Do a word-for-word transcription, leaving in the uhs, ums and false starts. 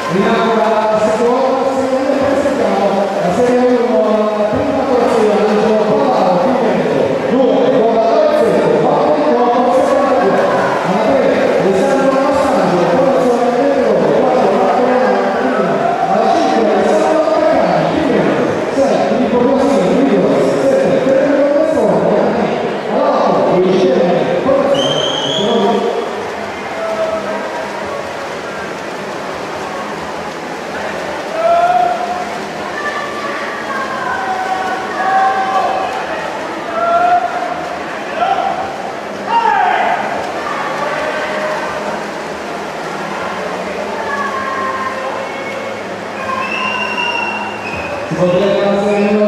Terminata la seconda serie, presentiamo la serie uno, la prima corsia, Angelo Pallato, Pimento, due, Nicola Lorenzetto, Valtteri Coppa, settantatré, alla tre, Alessandro Massangelo, Ponzio Allegro, quattro, Marco Leonardo, alla cinque, Alessandro Taccani, Pimento, sei, Filippo Rossi, Rigo, sette, Federico Testone, alla otto, Luigi Chiellini, Ponzio, si potrebbe